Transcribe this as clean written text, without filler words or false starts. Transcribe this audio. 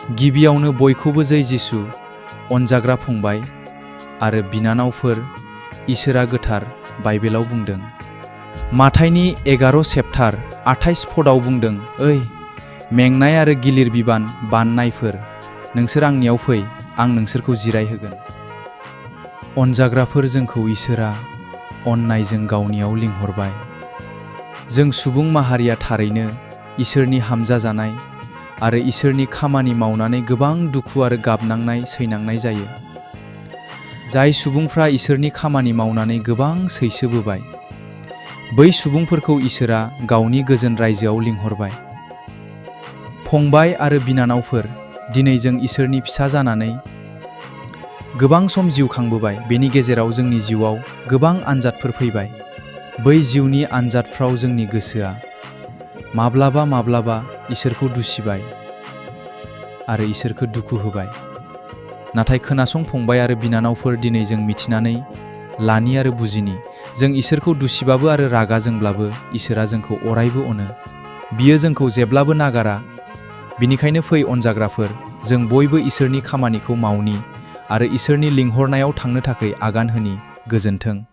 गिबियावनो बयखौबो जै जिसु, अनजाग्रा फंबाय आरो बिनानावफोर, इसोरा गोथार बाइबेलाव बुंदों। माथाइनि 11 चेप्टार 28 पदआव बुंदों, ओइ मेंनाय आरो गिलिर बिबान बाननायफोर, नोंसोर आंनियाव फै, आं नोंसोरखौ जिरायहोगोन। अनजाग्राफोर, जोंखौ इसोरा अननायजों गावनियाव लिंहरबाय। जों सुबुं माहारिया थारैनो इसोरनि हामजा जानाय आरो इसोरनि खामानि मावनानै गोबां दुखु आरो गाबनांनाय सैनांनाय जायो। जाय सुबुंफ्रा इसोरनि खामानि मावनानै गोबां सैसोबोबाय, बै सुबुंफोरखौ इसोरा गावनि गोजोन रायजोआव लिंहरबाय। फंबाय आरो बिनानावफोर, दिनै जों इसोरनि फिसा जानानै गोबां सम जिउ खांबोबाय। बेनि गेजेराव जोंनि जिउआव गोबां आनजादफोर फैबाय। बै जिउनि आनजादफ्राव जोंनि गोसोआ माब्लाबा इसोरखौ दुसिबाय आरो इसोरखौ दुखु होबाय। नाथाय खोनासं फंबाय आरो बिनानावफोर, दिनै जों मिथिनानै लानि आरो बुजिनि, जों इसोरखौ दुसिबाबो आरो रागा जोंब्लाबो इसोरा जोंखौ अरायबो अनो। बियो जोंखौ जेब्लाबो नागारा। बिनिखायनो फै अनजाग्राफोर, जों बयबो इसोरनि खामानिखौ मावनि आरो इसोरनि लिंहरनायाव थांनो थाखाय आगान होनि। गोजोन्थों।